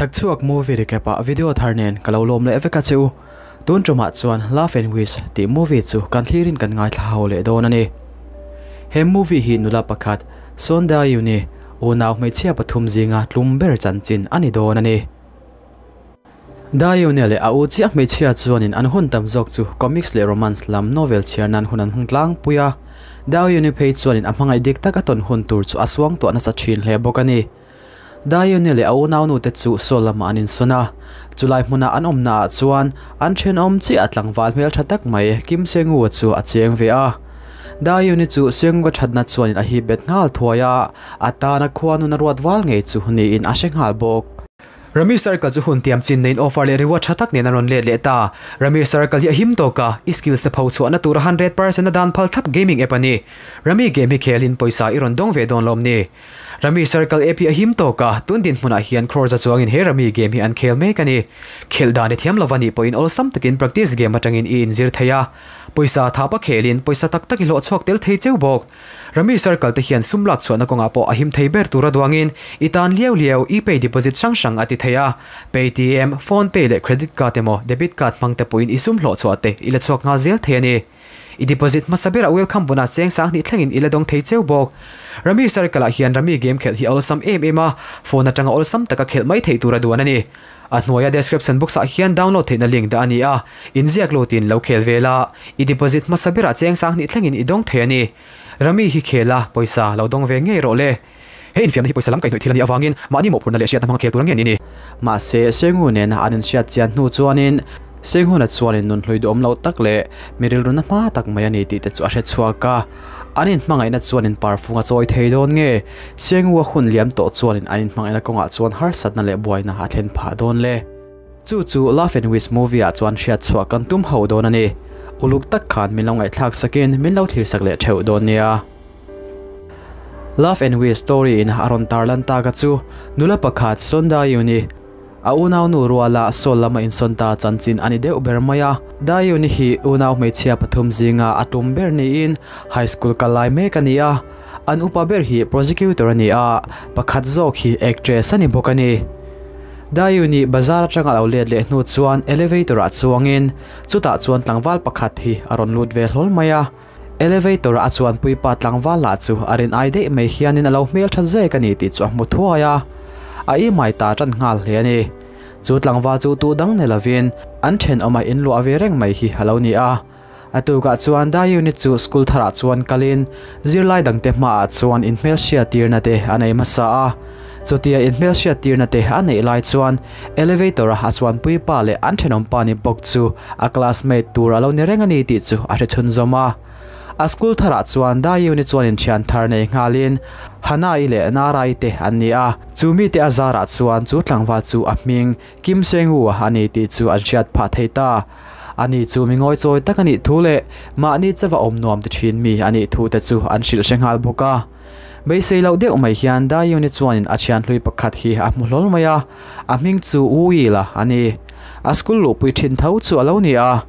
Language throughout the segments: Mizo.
Chhakchhuak movie recap ah video thar nen ka lo lawm leh vek a che u. Tun tumah chuan Love and Wish tih movie chu kan thlir in kan ngaithla ho leh dawn a ni. He movie hi nula pakhat Son Da-eun-i unau hmeichhia pathum zinga tlum ber chanchin a ni dawn a ni. Dayune leh a u chiah hmeichhia chuanin an hun tam zawk chu comics leh romance lam novel chhiar nan hun an hmang tlangpui a. Dayune phei chuanin a hmangaih dik tak a tawn hun tur chu a suang tuah nasa thin hle bawk a ni. Dayune leh a unaunu te chu Seoul lamah an insawn a, chulai hmuna an awmna ah chuan an thenawm chiah a tlangval hmeltha tak mai Kim Sengwu chu a cheng ve a. Dayune chu Sengwu thatna chuanin a hip bet nghal thuai a, a tana khuanun a ruat val ngei chu niin a hre nghal bawk. Rami Circle chu hun tiam chin neiin offer leh reward tha tak nen a rawn let leh ta. Rami Circle hi a him tawk a, i skills te pho chhuahna tura 100% a dan phal thlap gaming app a ni. Rami game hi khelin pawisa i rawn dawng ve dawn lawm ni? Rami Circle app hi a him tawk a, tun dinhmunah hian crore za chuangin he Rami game hi an khel mek a ni. Khelh dan i thiam lova nih pawhin awlsam takin practice game atangin i inzir thei a. Pawisa thap a khelin pawisa tak tak i hlawh chhuak tel thei cheu bawk. Rami Circle te hian sum lak chhuahna kawngah pawh a him thei ber tura duangin i tan liau liau e-pay deposit hrang hrang a ti thei a. Paytm, PhonePe leh credit card emaw debit card hmang te pawhin i sum hlawh chhuah te i la chhuak nghal zel thei a ni. I deposit hmasa berah welcome bonus cheng sang hnih thlengin i la dawng thei cheu bawk. Rami Circle ah hian Rami game khelh hi a awlsam em em a, phone atanga awlsam taka khelh mai theih tura duan a ni. A hnuaia description box ah hian download theihna link dah a ni a, inziak lutin lo khel ve la, i deposit hmasa berah cheng sang hnih thlengin i dawng thei a ni. Rami hi khel a, pawisa lo dawng ve ngei rawh le. He infiamna hi pawisa lam kaihhnawih thil a nih avangin mahni mawhphurhna leh hriatna hmanga khel tur a nge ni ni. Mahse, Senghun nena an inhriat chian hnu chuanin Senghuna chuanin nun hlui duhawm loh tak leh mi rilruna hma tak mai a ni tih te chu a hre chhuak a. An inhmangaihna chuanin parfung a chawi thei dawn nge? Sengua hun liam tawh chuanin an inhmangaihna kawngah chuan harsatna leh buaina a thlen phah dawn le. Chu chu Love and Wish movie ah chuan hriat chhuah kan tum ho dawn a ni. Uluk tak khan min lo ngaihthlak sakin min lo thlir sak leh theuh dawn nia. Love and Wish story in a rawn tarlan tak a chu nula pakhat Sonda Yuni, A unaunu ruala Saul lama insawn ta chanchin a ni deuh ber mai a. Dayuni hi unau hmeichhia pathum zinga a tum ber niin high school kal lai mek a ni a. An upa ber hi prosecutor a ni a, pakhat zawk hi actress a ni bawk a ni. Dayuni bazar atanga lo let leh hnu chuan elevator ah chuangin chutah chuan tlangval pakhat hi a rawn lut ve hlawl mai a. Elevator a chuanpui pa tlangval lah chu a rin ai daih mai hianin a lo hmel tha zek a ni tih chu a hmu thuai a, a imai ta tan nghal hle a ni. Chu tlangval chu tu dang ni lovin an thenawma inluah ve reng mai hi a lo ni a. A tukah chuan Dai unit chu school tharah chuan kalin zirlai dangte hmaah chuan inhmelhriattirna te a nei hmasa a. Chutia inhmelhriattirna te a neih lai chuan elevator a a chuanpui pa leh an thenawm pa ni bawk chu a classmate tur a lo ni reng a ni tih chu a hre chhunzawm a. A school tharah chuan Dayuni chuan inthian thar nei nghalin Hana-i leh Nara-i te an ni a, chu mite a zarah chuan chu tlangval chu a hming Kim Seng-woo a ni tih chu an hriat phah thei ta. Ani chu mi ngawichawi tak a nih thu leh mahni chauha awm nuam ti thin mi a nih thu te chu an hrilh hre nghal bawk a. Beisei loh deuh mai hian Dayuni chuanin a thianhlui pakhat hi a hmu hlawl mai a, a hming chu Will-a a ni. A school luhpui thin tho chu a lo ni a.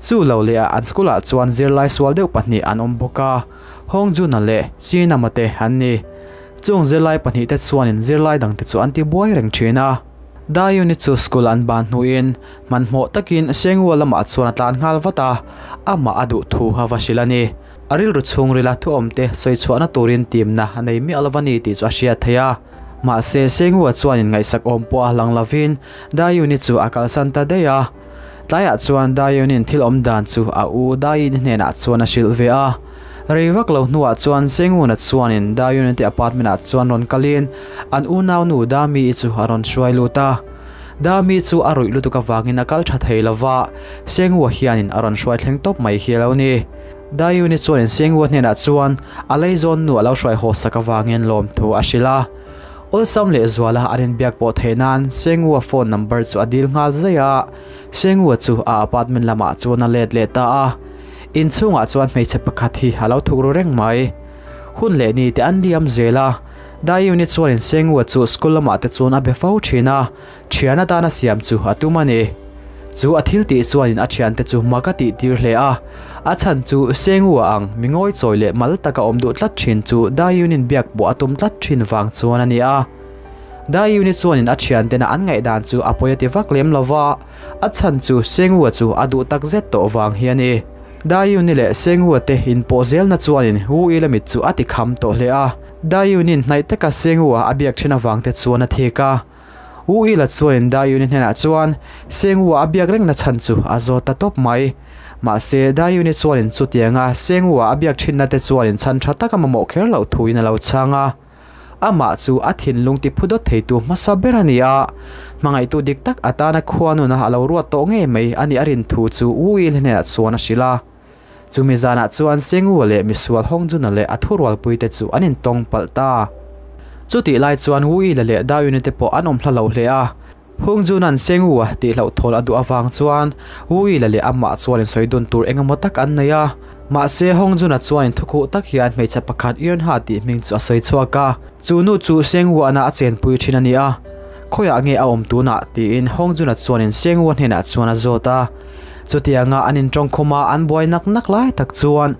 Chu lo leh ah an school ah chuan zirlai sual deuh pahnih an awm bawk a, Hong Jun-a leh Chinam-a te an ni. Chung zirlai pahnih te chuanin zirlai dang te chu an ti buai reng thin a. Dayuni chu school an ban hnuin hmanhmawh takin Sengua lamah chuan a tlan nghal vat a, amah a duh thu a va hrilh a ni. A rilru chhungrila thuawmte sawi chhuahna turin timna a nei miah lova ni tih chu a hriat theih a. Mahse, Sengua chuanin ngaihsak awm pawh a lang lovin Dayuni chu a kalsan ta daih a. Tlaiah chuan Dayunin thil awm dan chu a u Dayini hnenah chuan a hrilh ve a. Rei vak lo hnuah chuan Senguna chuanin Dayuni te apartment ah chuan rawn kalin an unaunu Dami-i chu a rawn hruai lut a. Dami chu a ruih lutuk avangin a kal tha thei lova, Sengua hianin a rawn hruai thleng tawp mai hi a lo ni. Dayuni chuanin Sengua hnenah chuan a leizawn nu a lo hruai haw sak avangin lawmthu a hrilh a. Awlsam leh zuala an inbiak pawh theih nan Sengua phone number chu a dil nghal zai a. Sengua chu a apartment lamah chuan a let leh ta a. Inchhungah chuan hmeichhe pakhat hi a lo thuk ru reng mai. Hun leh ni te an liam zel a. Dayuni chuanin Sengua chu school lamah te chuan a be fo thin a. Thian atana siam chu a tum a ni. Chu a thil tih chuanin a thiante chu mak a tih tir hle a. A chhan chu Sengua ang mi ngawi chawi leh mal taka awm duh tlat thin chu Dayunin biak pawh a tum tlat thin vang chuan a ni a. Dayuni chuanin a thiantena an ngaihdan chu a pawi a ti vak lem lova, a chhan chu Sengua chu a duh tak zet tawh vang hi a ni. Dayuni leh Sengua te inpawh zelna chuanin Wu Ila mit chu a ti kham tawh hle a. Dayuni'n hnaih taka Sengua a biak then avang te chuan a thik a. Wu Ila chuanin Dayuni hnenah chuan Sengua a biak rengna chhan chu a zawt ta tawp mai. Mahse, Dayuni chuanin chutianga Sengua a biak thinna te chuanin chhan tha taka mamawh kher loh thuin a lo chhang a. Amah chu a thinlung ti phu dawt theitu hmasa ber a ni a, hmangaihtu dik tak atana khua nuna a lo ruat tawh ngei mai a nih a rin thu chu Wu Ila hnenah chuan a hrilh a. Chumi zanah chuan Sengua leh misual Hongjuna leh a thurualpuite chu an intawng palh ta. Chutih lai chuan Wu Ila leh Dayuni te pawh an awm hla lo hle a. Hongjuna'n Sengua tih hlauhthawn a duh avang chuan Wu Ila leh amah chuan insawi dun tur eng emaw tak an nei a. Mahse Hongjuna chuan inthukuh tak hian hmeichhe pakhat Yeonha tih hming chu a sawi chhuak a. Chu nu chu Sengua-na a chenpui thin a ni a. Khawiah nge a awm tunah? tiin Hongjuna chuanin Sengua hnenah chuan a zawt a. Chutianga an intawngkhum a an buai nak nak lai tak chuan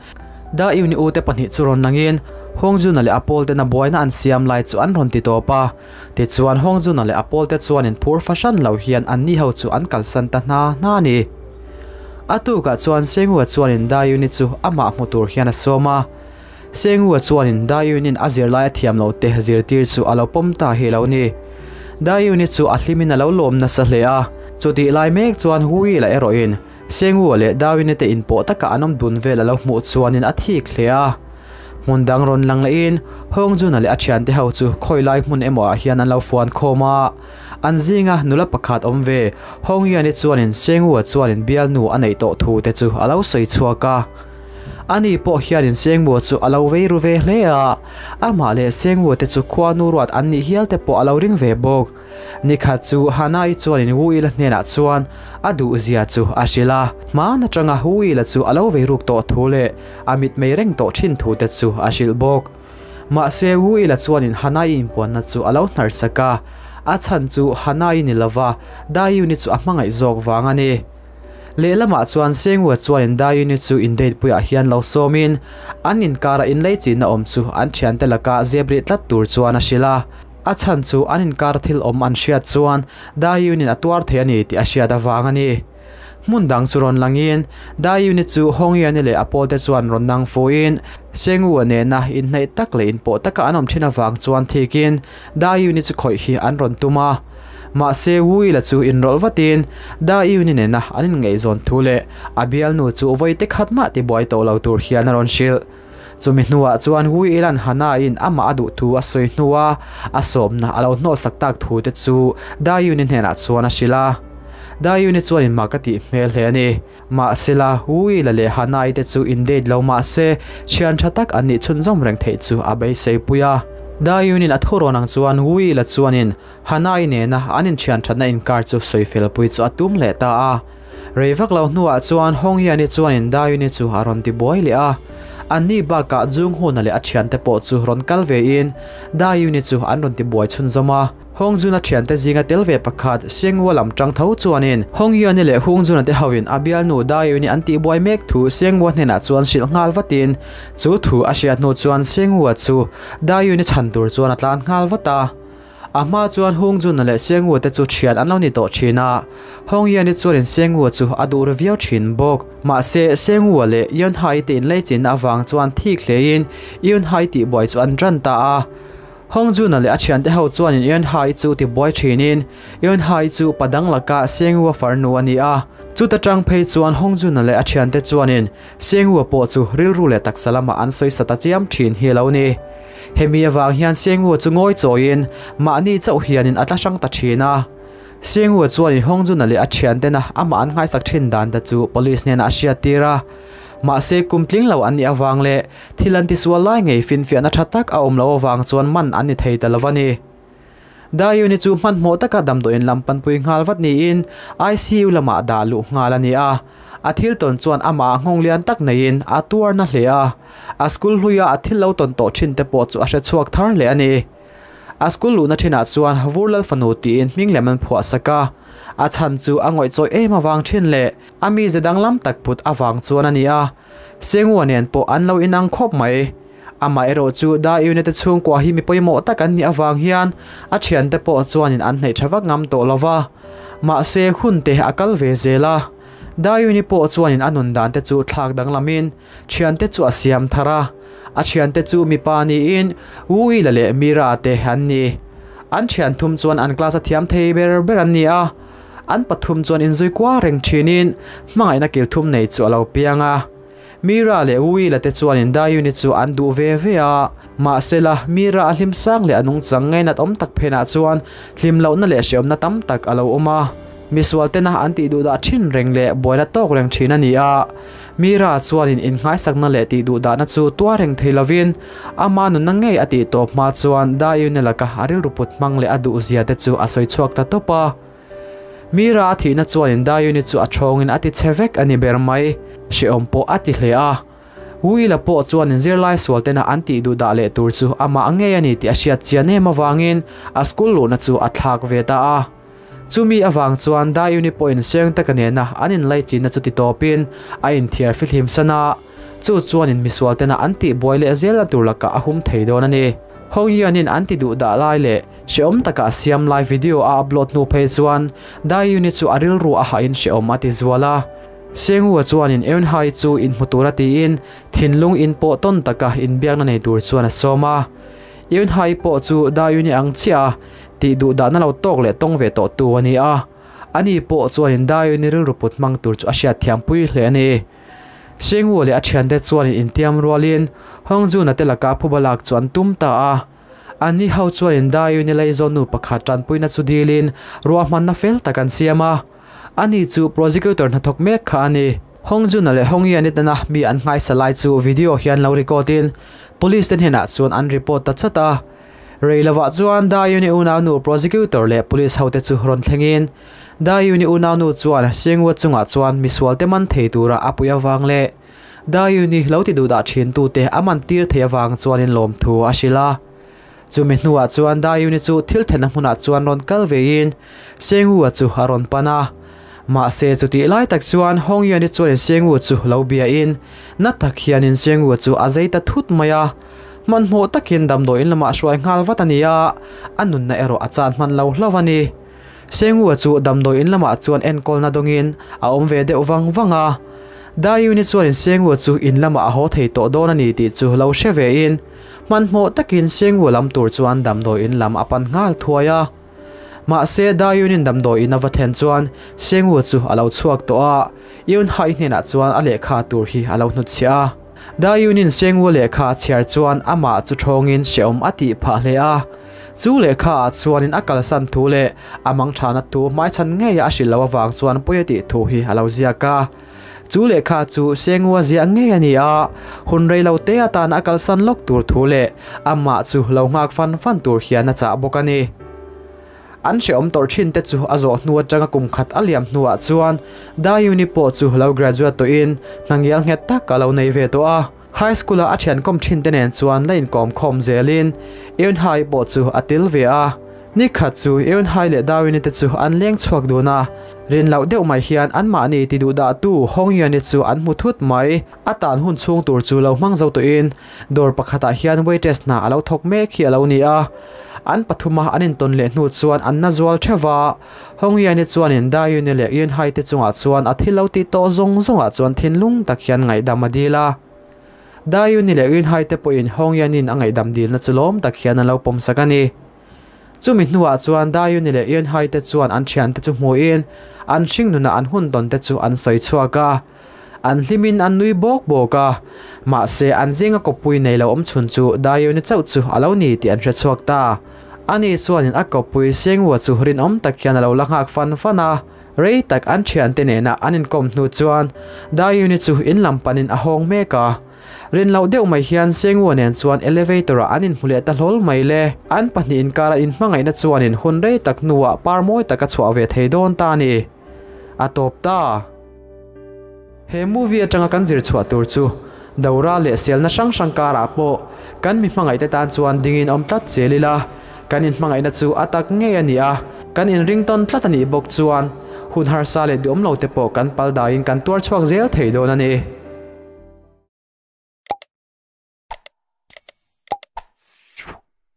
Da Yuni ute pahnih chu rawn langin Hongjuna leh a pawltena buaina an siam lai chu an rawn ti tawp a. Tichuan Hongjuna leh a pawlte chuan inphur fahran lo hian anni ho chu an kalsan ta hna hna a ni. A tukah chuan Sengua chuanin Da Yuni chu amah hmu tur hian a sawm a. Sengua chuanin Da Yuni'n a zirlai a thiam loh te zirtir chu a lo pawm ta hi lo ni. Da Yuni chu a hlimin a lo lawm nasa hle a. Chutih lai mek chuan Hui la erawhin Sengua leh Da Yuni te inpawh taka an awm dun vel a lo hmuh chuanin a thik hle a. Hmun dang rawn lang lehin Hongjuna leh a thiante ho chu khawi lai hmun emaw ah hian an lo fuan khawm a. An zinga nula pakhat awm ve Hongyuan-i chuanin Sengua chuanin bialnu a neih tawh thu te chu a lo sawi chhuak a. Ani pawh hianin Sengua chu a lo vei ru ve hle a, amah leh Sengua te chu khua nu ruat an nih hial te pawh a lo ring ve bawk. Nikhat chu Hanai chuanin Wu Ila hnenah chuan a duhzia chu a hrilh a, hman atanga Wu Ila chu a lo vei ruk tawh thu leh a mitmei reng tawh thin thu te chu a hrilh bawk. Mahse Wu Ila chuanin Hanai inpuanna chu a lo hnar sak a, a chhan chu Hanai ni lova Dayuni chu a hmangaih zawk vang a ni. Lehlamah chuan Sengua chuanin Dayuni chu indate puiah hian lo sawmin an inkara inlei chinna awm chu an thiante laka zep rih tlat tur chuan a hrilh a. A chhan chu an inkar thil awm an hriat chuan Dayunin a tuar thei a ni tih a hriat avang a ni. Hmun dang chu rawn langin Dayuni chu Hongyuani leh a pawlte chuan rawn nang fuhin Sengua nena inhnaih tak leh inpawh taka an awm thin avang chuan thikin Dayuni chu khawih hi an rawn tum a. Mahse Wu Ila chu inrawlh vatin Da Yuni nena an inngaihzawn thu leh a bialnu chu vawi te khat mah tibuai tawh lo tur hian a rawn hrilh. Chumi hnuah chuan Wu Ila'n Hana-in amah a duh thu a sawi hnua a sawmna a lo hnawhsak tak thu te chu Da Yuni hnenah chuan a hrilh a. Da Yuni chuan inmah ka tih hmel hle a ni. Mahsela, Wu Ila leh Hana-i te chu in-date lo mahse thian tha tak an nih chhunzawm reng theih chu a beisei pui a. Da Yuni'n a thurawn ang chuan Wu Ila chuanin Hanai nena an inthian thatna inkar chu sawi felpui chu a tum leh ta a. Rei vak lo hnuah chuan Hongyani chuanin Dayuni chu a rawn ti buai leh a. Anni bakah Junghuna leh a thiante pawh chu rawn kal vein Dayuni chu an rawn ti buai chhunzawm a. Hongjuna thiante zinga tel ve pakhat Sengua lam tang tho chuanin Hongyani leh Hongjuna te hoin a bialnu Dayuni an tih buai mek thu Sengua hnenah chuan hrilh nghal vatin chu thu a hriat hnu chuan Sengua chu Dayuni chhan tur chuan a tlan nghal vat a. A hma chuan Hungjuna leh Sengwu te chu thian an lo ni tawh thin a, Hongyan-i chuanin Sengwu chu a duh ru viau thin bawk. Mahse, Sengwu leh Yeonhai te inleichinna avang chuan thik hlein Yeonhai tihbuai chu an ran ta a. Hongjuna leh a thiante ho chuanin Yeonhai chu tibuai thinin Yeonhai chu padang laka Sengwu farnu a ni a. Chuta tang phei chuan Hongjuna leh a thiante chuanin Sengwu pawh chu rilru leh taksa lamah an sawi sa ta chiam thin hi a lo ni. Hemi avang hian Sengua chu ngawi chawiin mahni chauh hianin a tla hrang ta thin a. Sengua chuanin Hongjuna leh a thiantena amah an nghaisak thin dan te chu police hnenah a hriat tir a. Mahse kum tling lo an nih avang leh thil an tisual lai ngei finfiahna tha tak a awm loh avang chuan man an ni thei ta lo a ni. Dayuni chu hmanhmawh taka damdawiin lam panpui nghal vat niin ICU lamah dah luh nghal a ni a. A thil tawn chuan amah nghawng lian tak neiin a tuar na hle a. A school hluia a thil lo tawn tawh thin te pawh chu a hre chhuak thar hle a ni. A school luhna thinah chuan Vur Lalfanu tiin hming lem an phuah sak a. A chhan chu a ngawihchawih em avang thin leh a mize danglam tak put avang chuan a ni a. Sengua nen pawh an lo inang khawp mai. Ama ero chu da unit chung kwa hi mi poimo tak an ni awang hian a thian te pawh chuanin an hnei thawak ngam to lova ma se hun te akal ve zela da uni pawh chuanin anun dan te chu thlak danglamin thian te chu a siam thara a thian te chu mi pa ni in ui la le mira te han ni an thian thum chuan an class a thiam thei ber ber an ni a an pathum chuan in zui kwa reng thinin hmangai na kil thum nei chu alo pianga Mira le ui la te chuan in da unit chu an du ve ve a ma sela Mira a hlim sang le anung changai nat om tak phena chuan hlim lo na le hreom na tam tak alo oma miswal te na an ti du da thin reng le boina tok reng thin ani a Mira chuan in in ngai sakna le ti du da na chu tua reng theilovin ama nu na ngei ati top ma chuan da unit la ka haril ruput mang le adu zia te chu a soi chuak ta topa Mira thi na chuan in da unit chu a thongin ati chevek ani ber mai hreom po ati hle a wila po chuan in zirlai sual te na an ti du da le tur chu ama ange ani ti a hriat chian em awangin a school lu na chu a thlak ve ta a chumi awang chuan da unit po in seng takane na anin lai chin na chu ti topin a in thiar fihlim sana chu chuan in misual te na an ti boi le zel na tur laka a hum thei don ani Hong in anti du da lai le hreom taka siam live video a upload nu phei chuan da unit chu aril ru a ha in hreom ati zuala Sengwa chuan in eun hai chu in hmutura ti in thinlung in po ton taka in biak na nei tur chuan a soma eun hai po chu da uni ang chia ti du da na lo tok le tong ve to tu ani a ani po chuan in da uni ril ruput mang tur chu a hriat thiam pui hle ani Sengwa le a thian te chuan in tiam rualin Hongju na te laka phubalak chuan tum ta a ani ho chuan in da uni lai zon nu pakhat tan puina chu dilin ruahman na fel takan siama ani chu prosecutor na thok mek kha ani Hongjun le Hongyan itana mi an ngai salai chu video hian lo recordin police ten hena chuan an report ta chata reilawa chuan da uni unaw nu prosecutor le police hote chu ron thlengin da uni unaw nu chuan singwa chunga chuan misual te man thei tura apuya wang le da uni lo ti du da thin tu te aman tir thei awang chuan in lom thu asila chumi hnuah chuan da uni chu thil thena hmunah chuan ron kal vein singwa chu haron pana ma se chu ti lai tak chuan Hongyan chuan in sengwu chu lo bia in na tak hian in sengwu chu azei ta thut maya man hmu takin damdo in lama hruai ngal vatania anun na ero achan man lo hlawani sengwu chu damdo in lama chuan enkol na dongin a awm ve deuh wang wanga da unit chuan in sengwu chu in lama a ho thei to don ani ti chu lo hre ve in man hmu takin sengwu lam tur chuan damdo in lam apan ngal thuaya ma se da unin damdo in ava then chuan sengwu chu alo chuak to a yun hai hnena chuan a lekha tur hi alo hnu chia da unin sengwu lekha chiar chuan ama chu thongin hreom ati pha hle a chu lekha chuanin akal san thu le amang thana tu mai chan nge a hril lo awang chuan poyati thu hi alo ziaka chu lekha chu sengwa zia nge ani a hun rei lo te atan akal san lok tur thu le ama chu lo ngak fan fan tur hian a cha bawk ani an hreom tor thin te chu a zawh hnuah atanga kum khat a liam hnuah chuan da uni pawh chu lo graduate to in hnangial nghet tak a lo nei ve to a high school a thian kom thin te nen chuan la in kawm khawm zelin eun hai pawh chu a til ve a ni khat chu eun hai le da uni te chu an leng chhuak dun a rin loh deuh mai hian an mahni ti duh dah tu Hongyan chu an hmu thut mai a tan hun chhung tur chu lo hmang zo to in dawr pakhatah hian waitress hna alo thawk mek hi alo ni a an pathuma anin ton le hnu chuan an na zual thewa Hongyan chuan in da uni le in hai te chungah chuan a thil lo ti to zawng zawngah chuan thinlung tak hian ngaihdam a dil a da uni le in hai te pawhin Hongyan in a ngaihdam dil na chu lawm tak hian an lo pawm sak ani chumi hnuah chuan da uni le in hai te chuan an thian te chu hmuin an hring nuna an hun tawn te chu an sawi chhuak a an hlimin an nui bawk bawk a ma se an zinga kawpui nei lo awm chhun chu da uni chauh chu alo ni tih an hre chhuak ta ani chuanin a kawpui sengwa chu rin awm tak hian alo la nghak fan fan a rei tak an thian te nena an inkawm hnu chuan da uni chu in lam panin a hawng mek a rin lo deuh mai hian sengwa nen chuan elevator ah an inhmu leh ta hlawl mai le an pahnih inkara in hmangaihna chuanin hun rei tak hnuah par mawi taka chhuah ve thei dawn ta ani a tawp ta he movie atanga kan zir chhuah tur chu dora le selna hrang hrang karah pawh kan mi hmangaihte tan chuan dingin awm tlat zelila kan in hmangaihna chu a tak ngei ani a kan in ringtawn tlat ani bawk chuan hun harsa le duam lo te pawh kan pal dain kan tuar chhuak zel thei dawn ani.